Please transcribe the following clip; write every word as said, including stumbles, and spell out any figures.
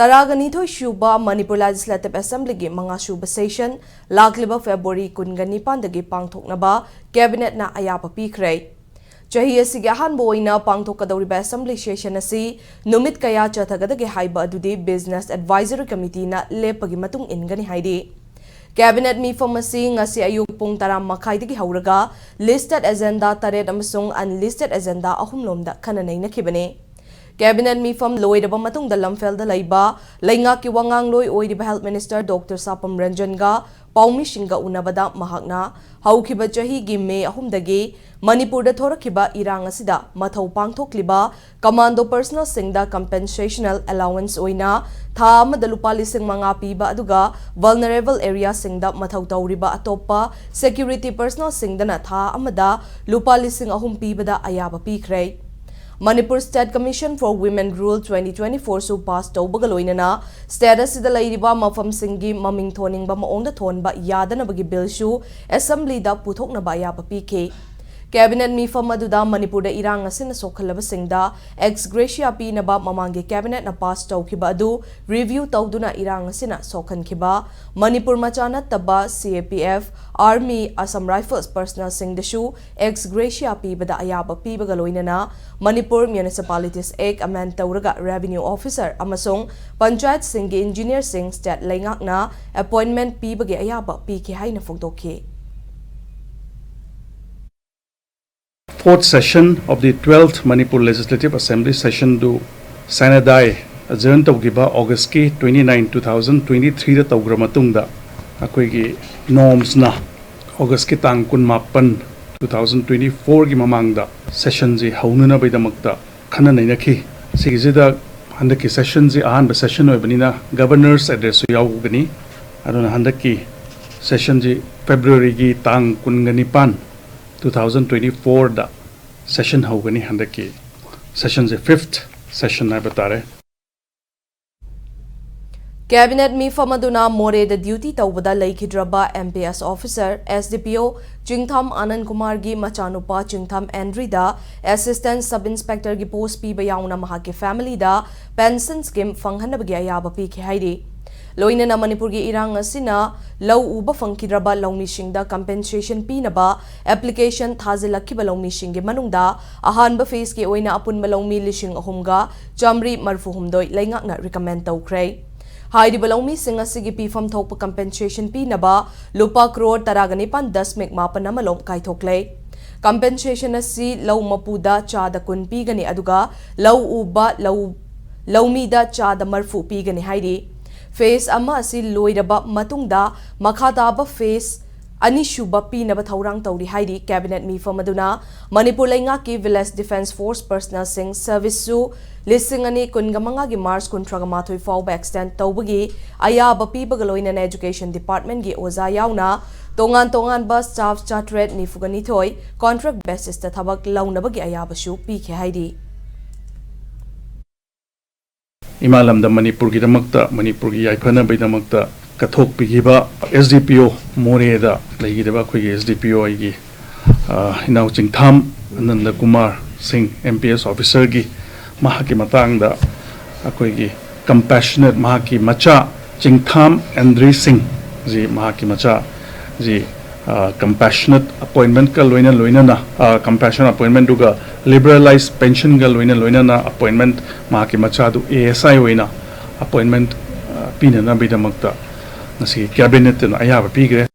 ꯇꯔꯥꯒ ꯅꯤꯊꯣꯏ ꯁꯨꯕ ꯃꯅꯤꯄꯨꯔ ꯂꯦꯖꯤꯁꯂꯦꯇꯤꯚ ꯑꯦꯁꯦꯝꯕ꯭ꯂꯤꯒꯤ ꯃꯉꯥ ꯁꯨꯕ ꯁꯦꯁꯟ ꯂꯥꯛꯂꯤꯕ ꯐꯦꯕ꯭ꯔꯨꯋꯥꯔꯤ ꯀꯨꯟꯒ ꯅꯤꯄꯥꯟꯗꯒꯤ ꯄꯥꯡꯊꯣꯛꯅꯕ ꯀꯦꯕꯤꯅꯦꯠꯅ ꯑꯌꯥꯕ ꯄꯤꯈ꯭ꯔꯦ꯫ ꯆꯍꯤ ꯑꯁꯤꯒꯤ ꯑꯍꯥꯟꯕ ꯑꯣꯏꯅ ꯄꯥꯡꯊꯣꯛꯀꯗꯧꯔꯤꯕ ꯑꯦꯁꯦꯝꯕ꯭ꯂꯤ ꯁꯦꯁꯟ ꯑꯁꯤ ꯅꯨꯃꯤꯠ ꯀꯌꯥ ꯆꯠꯊꯒꯗꯒꯦ ꯍꯥꯏꯕ ꯑꯗꯨꯗꯤ ꯕꯤꯖꯤꯅꯦꯁ ꯑꯦꯗꯚꯥꯏꯖꯔꯤ ꯀꯃꯤꯇꯤꯅ ꯂꯦꯞꯄꯒꯤ ꯃꯇꯨꯡ ꯏꯟꯒꯅꯤ ꯍꯥꯏꯔꯤ꯫ ꯀꯦꯕꯤꯅꯦꯠ ꯃꯤꯐꯝ ꯑꯁꯤ ꯉꯁꯤ ꯑꯌꯨꯛ ꯄꯨꯡ ꯇꯔꯥ ꯃꯈꯥꯏꯗꯒꯤ ꯍꯧꯔꯒ ꯂꯤꯁꯇꯦꯠ ꯑꯦꯖꯦꯟꯗꯥ ꯇꯔꯦꯠ ꯑꯃꯁꯨꯡ ꯑꯟꯂꯤꯁꯇꯦꯠ ꯑꯦꯖꯦꯟꯗꯥ ꯑꯍꯨꯝ ꯂꯣꯝꯗ ꯈꯟꯅ ꯅꯩꯅꯈꯤꯕꯅꯤ꯫ ꯀꯦꯕꯤꯅꯦꯠ ꯃꯤꯐꯝ ꯂꯣꯏꯔꯕ ꯃꯇꯨꯡꯗ ꯂꯝꯐꯦꯜꯗ ꯂꯩꯕ ꯂꯩꯉꯥꯛꯀꯤ ꯋꯥꯉꯥꯡꯂꯣꯏ ꯑꯣꯏꯔꯤꯕ ꯍꯦꯜꯊ ꯃꯤꯅꯤꯁꯇꯔ ꯗꯣꯛꯇꯔ ꯁꯥꯄꯝ ꯔꯟꯖꯟꯒ ꯄꯥꯎꯃꯤꯁꯤꯡꯒ ꯎꯅꯕꯗ ꯃꯍꯥꯛꯅ ꯍꯧꯈꯤꯕ ꯆꯍꯤꯒꯤ ꯃꯦ ꯑꯍꯨꯝꯗꯒꯤ ꯃꯅꯤꯄꯨꯔꯗ ꯊꯣꯔꯛꯈꯤꯕ ꯏꯔꯥꯡ ꯑꯁꯤꯗ ꯃꯊꯧ ꯄꯥꯡꯊꯣꯛꯂꯤꯕ ꯀꯃꯥꯟꯗꯣ ꯄꯔꯁꯅꯦꯜꯁꯤꯡꯗ ꯀꯝꯄꯦꯟꯁꯦꯁꯅꯦꯜ ꯑꯦꯂꯥꯋꯦꯟꯁ ꯑꯣꯏꯅ ꯊꯥ ꯑꯃꯗ ꯂꯨꯄꯥ ꯂꯤꯁꯤꯡ ꯃꯉꯥ ꯄꯤꯕ, ꯑꯗꯨꯒ ꯚꯜꯅꯔꯦꯕꯜ ꯑꯦꯔꯤꯌꯥꯁꯤꯡꯗ ꯃꯊꯧ ꯇꯧꯔꯤꯕ ꯑꯇꯣꯞꯄ ꯁꯦꯀ꯭ꯌꯨꯔꯤꯇꯤ ꯄꯔꯁꯅꯦꯜꯁꯤꯡꯗꯅ ꯊꯥ ꯑꯃꯗ ꯂꯨꯄꯥ ꯂꯤꯁꯤꯡ ꯑꯍꯨꯝ ꯄꯤꯕꯗ ꯑꯌꯥꯕ ꯄꯤꯈ꯭ꯔꯦ꯫ Manipur state commission for women rule twenty twenty ꯐꯣꯔꯁꯨ ꯄꯥꯁ ꯇꯧꯕꯒ ꯂꯣꯏꯅꯅ ꯁ꯭ꯇꯦꯠ ꯑꯁꯤꯗ ꯂꯩꯔꯤꯕ ꯃꯐꯝꯁꯤꯡꯒꯤ ꯃꯃꯤꯡ ꯊꯣꯟꯅꯤꯡꯕ ꯃꯑꯣꯡꯗ ꯊꯣꯟꯕ ꯌꯥꯗꯅꯕꯒꯤ ꯕꯤꯜꯁꯨ ꯑꯦꯁꯦꯝꯕ꯭ꯂꯤꯗ ꯄꯨꯊꯣꯛꯅꯕ ꯑꯌꯥꯕ ꯄꯤꯈꯤ꯫ ꯀꯦꯕꯤꯅꯦꯠ ꯃꯤꯐꯝ ꯑꯗꯨꯗ ꯃꯅꯤꯄꯨꯔꯗ ꯏꯔꯥꯡ ꯑꯁꯤꯅ ꯁꯣꯛꯍꯜꯂꯕꯁꯤꯡꯗ ꯑꯦꯛꯁ ꯒ꯭ꯔꯦꯁꯤꯌꯥ ꯄꯤꯅꯕ ꯃꯃꯥꯡꯒꯤ ꯀꯦꯕꯤꯅꯦꯠꯅ ꯄꯥꯁ ꯇꯧꯈꯤꯕ ꯑꯗꯨ ꯔꯤꯚ꯭ꯌꯨ ꯇꯧꯗꯨꯅ ꯏꯔꯥꯡ ꯑꯁꯤꯅ ꯁꯣꯛꯍꯟꯈꯤꯕ ꯃꯅꯤꯄꯨꯔ ꯃꯆꯥ ꯅꯠꯇꯕ C A P F, army, Assam rifles ꯄꯔꯁꯅꯦꯜꯁꯤꯡꯗꯁꯨ ꯑꯦꯛꯁ ꯒ꯭ꯔꯦꯁꯤꯌꯥ ꯄꯤꯕꯗ ꯑꯌꯥꯕ ꯄꯤꯕꯒ ꯂꯣꯏꯅꯅ ꯃꯅꯤꯄꯨꯔ ꯃ꯭ꯌꯨꯅꯤꯁꯤꯄꯥꯂꯤꯇꯤꯁ ꯑꯦꯛ ꯑꯃꯦꯟꯗ ꯇꯧꯔꯒ ꯔꯦꯚꯤꯅ꯭ꯌꯨ ꯑꯣꯐꯤꯁꯔ ꯑꯃꯁꯨꯡ ꯄꯟꯆꯥꯌꯠꯁꯤꯡꯒꯤ ꯏꯟꯖꯤꯅꯤꯌꯔꯁꯤꯡ ꯁ꯭ꯇꯦꯠ ꯂꯩꯉꯥꯛꯅ ꯑꯦꯄꯣꯏꯟꯃꯦꯟꯠ ꯄꯤꯕꯒꯤ ꯑꯌꯥꯕ ꯄꯤꯈꯤ ꯍꯥꯏꯅ ꯐꯣꯡꯗꯣꯛꯈꯤ꯫ Fourth session of the twelfth Manipur Legislative Assembly session ꯗꯨ ꯁꯥꯅꯥꯗꯥꯏ ꯑꯦꯖꯔꯟ ꯇꯧꯈꯤꯕ ꯑꯣꯒꯁꯀꯤ twenty nine, two thousand twenty three ꯗ ꯇꯧꯈ꯭ꯔ ꯃꯇꯨꯡꯗ, ꯑꯩꯈꯣꯏꯒꯤ ꯅꯣꯔꯝꯁꯅ ꯑꯣꯒꯁꯀꯤ ꯇꯥꯡ ꯀꯨꯟꯃꯥꯄꯟ, two thousand twenty four ꯒꯤ ꯃꯃꯥꯡꯗ ꯁꯦꯁꯟꯁꯤ ꯍꯧꯅꯅꯕꯒꯤꯗꯃꯛꯇ ꯈꯟꯅ ꯅꯩꯅꯈꯤ꯫ ꯁꯤꯒꯤꯁꯤꯗ ꯍꯟꯗꯛꯀꯤ ꯁꯦꯁꯟꯁꯤ ꯑꯍꯥꯟꯕ ꯁꯦꯁꯟ ꯑꯣꯏꯕꯅꯤꯅ ꯒꯕꯔꯅꯔꯁ ꯑꯦꯗ꯭ꯔꯦꯁꯁꯨ ꯌꯥꯎꯒꯅꯤ꯫ ꯑꯗꯨꯅ ꯍꯟꯗꯛꯀꯤ ꯁꯦꯁꯟꯁꯤ ꯐꯦꯕ꯭ꯔꯨꯋꯥꯔꯤꯒꯤ ꯇꯥꯡ ꯀꯨꯟꯒ ꯅꯤꯄꯥꯟ, two thousand twenty four ꯗ ꯁꯦꯁꯟ ꯍꯧꯒꯅꯤ꯫ ꯍꯟꯗꯛꯀꯤ ꯁꯦꯁꯟꯁꯦ fifth session ꯍꯥꯏꯕ ꯇꯥꯔꯦ꯫ Cabinet ꯃꯤꯐꯝ ꯑꯗꯨꯅ ꯃꯣꯔꯦꯗ duty ꯇꯧꯕꯗ ꯂꯩꯈꯤꯗ꯭ꯔꯕ M P S officer, S D P O, ꯆꯤꯡꯊꯥꯝ ꯑꯅꯟ ꯀꯨꯃꯥꯔꯒꯤ ꯃꯆꯥꯅꯨꯄꯥ ꯆꯤꯡꯊꯥꯝ ꯑꯦꯟꯗ꯭ꯔꯤꯗ Assistant Sub Inspectorꯒꯤ post ꯄꯤꯕ ꯌꯥꯎꯅ ꯃꯍꯥꯛꯀꯤ familyꯗ pension scheme ꯐꯪꯍꯟꯅꯕꯒꯤ ꯑꯌꯥꯕ ꯄꯤꯈꯤ ꯍꯥꯏꯔꯤ꯫ ꯂꯣꯏꯅꯅ ꯃꯅꯤꯄꯨꯔꯒꯤ ꯏꯔꯥꯡ ꯑꯁꯤꯅ ꯂꯧ ꯎꯕ ꯐꯪꯈꯤꯗ꯭ꯔꯕ ꯂꯧꯃꯤꯁꯤꯡꯗ compensation ꯄꯤꯅꯕ application ꯊꯥꯖꯤꯜꯂꯛꯈꯤꯕ ꯂꯧꯃꯤꯁꯤꯡꯒꯤ ꯃꯅꯨꯡꯗ ꯑꯍꯥꯟꯕ phaseꯀꯤ ꯑꯣꯏꯅ ꯑꯄꯨꯟꯕ ꯂꯧꯃꯤ ꯂꯤꯁꯤꯡ ꯑꯍꯨꯝꯒ ꯆꯥꯃꯔꯤ ꯃꯔꯤꯐꯨ ꯍꯨꯝꯗꯣꯏ ꯂꯩꯉꯥꯛꯅ recommend ꯇꯧꯈ꯭ꯔꯦ꯫ ꯍꯥꯏꯔꯤꯕ ꯂꯧꯃꯤꯁꯤꯡ ꯑꯁꯤꯒꯤ ꯄꯤꯐꯝ ꯊꯣꯛꯄ compensation ꯄꯤꯅꯕ ꯂꯨꯄꯥ ꯀ꯭ꯔꯣꯔ ꯇꯔꯥꯒ ꯅꯤꯄꯥꯟ ꯗꯁꯃꯤꯛ ꯃꯥꯄꯟ ꯑꯃ ꯂꯣꯝ ꯀꯥꯏꯊꯣꯛꯂꯦ꯫ Compensation ꯑꯁꯤ ꯂꯧ ꯃꯄꯨꯗ ꯆꯥꯗ ꯀꯨꯟ ꯄꯤꯒꯅꯤ, ꯑꯗꯨꯒ ꯂꯧ ꯎꯕ ꯂꯧ, ꯂꯧꯃꯤꯗ ꯆꯥꯗ ꯃꯔꯤꯐꯨ ꯄꯤꯒꯅꯤ ꯍꯥꯏꯔꯤ꯫ Phase ꯑꯃ ꯑꯁꯤ ꯂꯣꯏꯔꯕ ꯃꯇꯨꯡꯗ ꯃꯈꯥ ꯇꯥꯕ phase ꯑꯅꯤꯁꯨꯕ ꯄꯤꯅꯕ ꯊꯧꯔꯥꯡ ꯇꯧꯔꯤ ꯍꯥꯏꯔꯤ꯫ Cabinet ꯃꯤꯐꯝ ꯑꯗꯨꯅ ꯃꯅꯤꯄꯨꯔ ꯂꯩꯉꯥꯛꯀꯤ Village Defence Force personnelꯁꯤꯡ serviceꯁꯨ ꯂꯤꯁꯤꯡ ꯑꯅꯤ ꯀꯨꯟꯒ ꯃꯉꯥꯒꯤ March ꯀꯨꯟꯊ꯭ꯔꯥ ꯃꯥꯊꯣꯏ ꯐꯥꯎꯕ extend ꯇꯧꯕꯒꯤ ꯑꯌꯥꯕ ꯄꯤꯕꯒ ꯂꯣꯏꯅꯅ Education Departmentꯀꯤ ꯑꯣꯖꯥ ꯌꯥꯎꯅ ꯇꯣꯉꯥꯟ ꯇꯣꯉꯥꯟꯕ staff ꯆꯥꯇ꯭ꯔꯦꯠ ꯅꯤꯐꯨꯒ ꯅꯤꯊꯣꯏ contract basisꯇ ꯊꯕꯛ ꯂꯧꯅꯕꯒꯤ ꯑꯌꯥꯕꯁꯨ ꯄꯤꯈꯤ ꯍꯥꯏꯔꯤ꯫ ꯏꯃꯥ ꯂꯝꯗꯝ ꯃꯅꯤꯄꯨꯔꯒꯤꯗꯃꯛꯇ, ꯃꯅꯤꯄꯨꯔꯒꯤ ꯌꯥꯏꯐꯅꯕꯒꯤꯗꯃꯛꯇ ꯀꯠꯊꯣꯛꯄꯤꯈꯤꯕ S D P O ꯃꯣꯔꯦꯗ ꯂꯩꯈꯤꯗꯕ ꯑꯩꯈꯣꯏꯒꯤ S D P O ꯑꯩꯒꯤ, ꯑ, ꯏꯅꯥꯎ ꯆꯤꯡꯊꯥꯝ ꯑꯅꯟꯗ ꯀꯨꯃꯥꯔ ꯁꯤꯡ, M P S officerꯒꯤ, ꯃꯍꯥꯛꯀꯤ ꯃꯇꯥꯡꯗ ꯑꯩꯈꯣꯏꯒꯤ compassionate, ꯃꯍꯥꯛꯀꯤ ꯃꯆꯥ ꯆꯤꯡꯊꯥꯝ ꯑꯦꯟꯗ꯭ꯔꯤ ꯁꯤꯡ ꯖꯤ, ꯃꯍꯥꯛꯀꯤ ꯃꯆꯥ ꯖꯤ, ꯑ, compassionate appointmentꯀ ꯂꯣꯏꯅ ꯂꯣꯏꯅꯅ, ꯑ, compassionate appointmentꯗꯨꯒ liberalized pensionꯒ ꯂꯣꯏꯅ ꯂꯣꯏꯅꯅ appointment, ꯃꯍꯥꯛꯀꯤ ꯃꯆꯥꯗꯨ A S I ꯑꯣꯏꯅ appointment, ꯑ, ꯄꯤꯅꯅꯕꯒꯤꯗꯃꯛꯇ ꯉꯁꯤ cabinetꯇꯨꯅ ꯑꯌꯥꯕ ꯄꯤꯈ꯭ꯔꯦ꯫